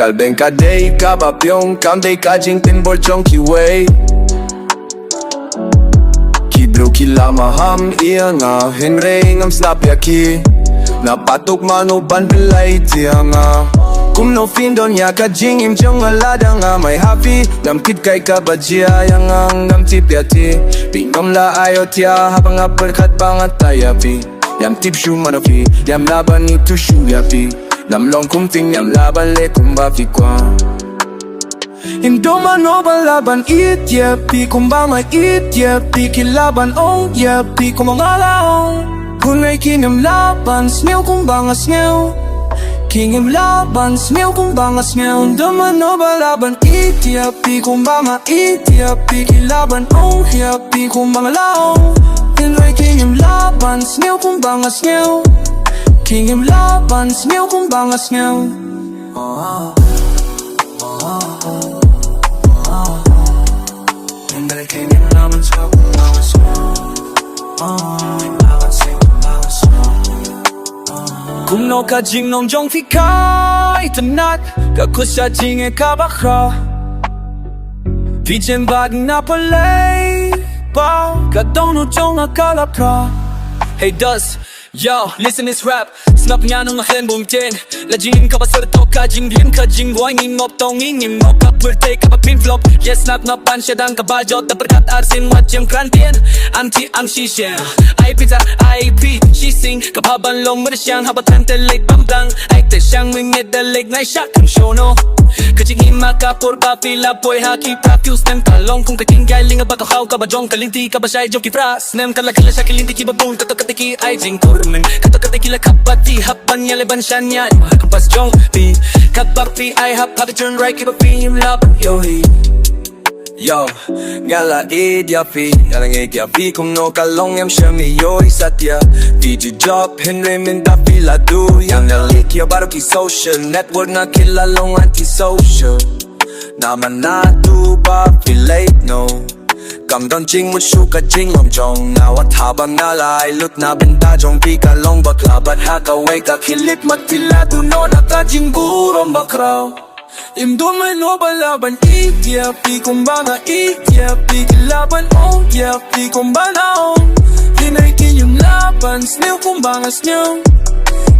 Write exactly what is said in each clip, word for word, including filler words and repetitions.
Ka lbeng ka dei kaba biang, kam dei ka jingpynbor jong kiwei. Ki briew ki la maham ïa nga, hynrei ngam sngap ïa ki. Nga patuk mano ban pynlait ïa nga. Kumno phin don ïa ka jingim jong nga lada nga mei ha phi. Ngam kit kai kaba jia ïa nga, ngam tip ïa phi. Phi ngam la ïoh ïa haba nga pyrkhat ba nga tai ïa phi. Ngam tip shuh mano phi, ngam lah ban ïathuh shuh ïa phi. Ngam long kum phi, ngam lah ban leh kumba phi kwah. Ym don mano ba lah ban ïeit ïa phi kumba nga ïeit ïa phi, ki lah ban ong ïa phi kumba nga la ong. Hynrei kim lah ban sngew kumba nga sngew. Kim lah ban sngew kumba nga sngew. Ym don mano ba lah ban ïeit ïa phi kumba nga ïeit ïa phi, ki lah ban ong ïa phi kumba nga la ong. Hynrei kim lah ban sngew kumba nga sngew. Kim lah ban sngew kumba nga sngew. Kumno ka jinglong jong phi ka itynnad, ka khuid sha jingeh kaba khraw. Phi jem bad nga pyrshah, ba ka dohnud jong nga ka la phra. Hey, Dust, yo, listen this rap. Sngap nga nong nga khlem bun ktien. La jingim kaba syrtok, ka jingim ka jingduwai, ngi ngop tong ngi ngim ngop, ka pyrthei kaba pynflop. Yes, sngap nga pan shadang kaba jot, da pyrkhat arsien wat jem kran tien. Am ti am shi sher, ai pizza, ai pi shi sing. Kaba ban long myrsiang, haba than te leit bam bang. Ai te shang mynngeit da leit ngai shak kan shono. Ka jingim ma ka por ba phi la poi ha ki pra few snem, ka long kum ka jinggai ling ba ka khaw, kaba jong ka lynti kaba shai jong ki pra snem. Ka la kylla sha ki lynti kiba bun, kato kato ki ai jingkyrmen, kato kato ki la khap ba ti hap ban ïaleh ban shaniah. Ka pas jong phi, kaba phi ai hap ha ka jingrai kiba phi im lap ïohi. Yo, nga la ïeit ïa phi, nga la ngeit ïa phi, kumno ka long em shem ïohi satia. Phi ju jop hynrei mynta phi la duh ïa nga, like ïa baroh ki social network, nga ki la long anti social. Namar nga duh ba phi leit noh. Kam don jingmut shuh ka jinglong jong nga, wat haba nga la ai lut na bynta jong phi, ka long bakla bad ha kawei ka khlieh mat, phi la duh noh na ka jingburom bakhraw. Ym don mano ba lah ban ïeit ïa phi kumba nga ïeit ïa phi, ki lah ban ong ïa phi kumba nga ong. Hynrei kim lah ban sngew kumba nga sngew.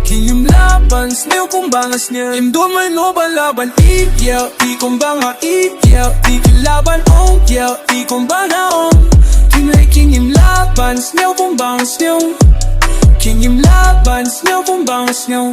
Kim lah ban sngew kumba nga sngew. Ym don mano ba lah ban ïeit ïa phi kumba nga ïeit ïa phi, ki lah ban ong ïa phi kumba nga ong. Hynrei kim lah ban sngew kumba nga sngew. Kim lah ban sngew kumba nga sngew.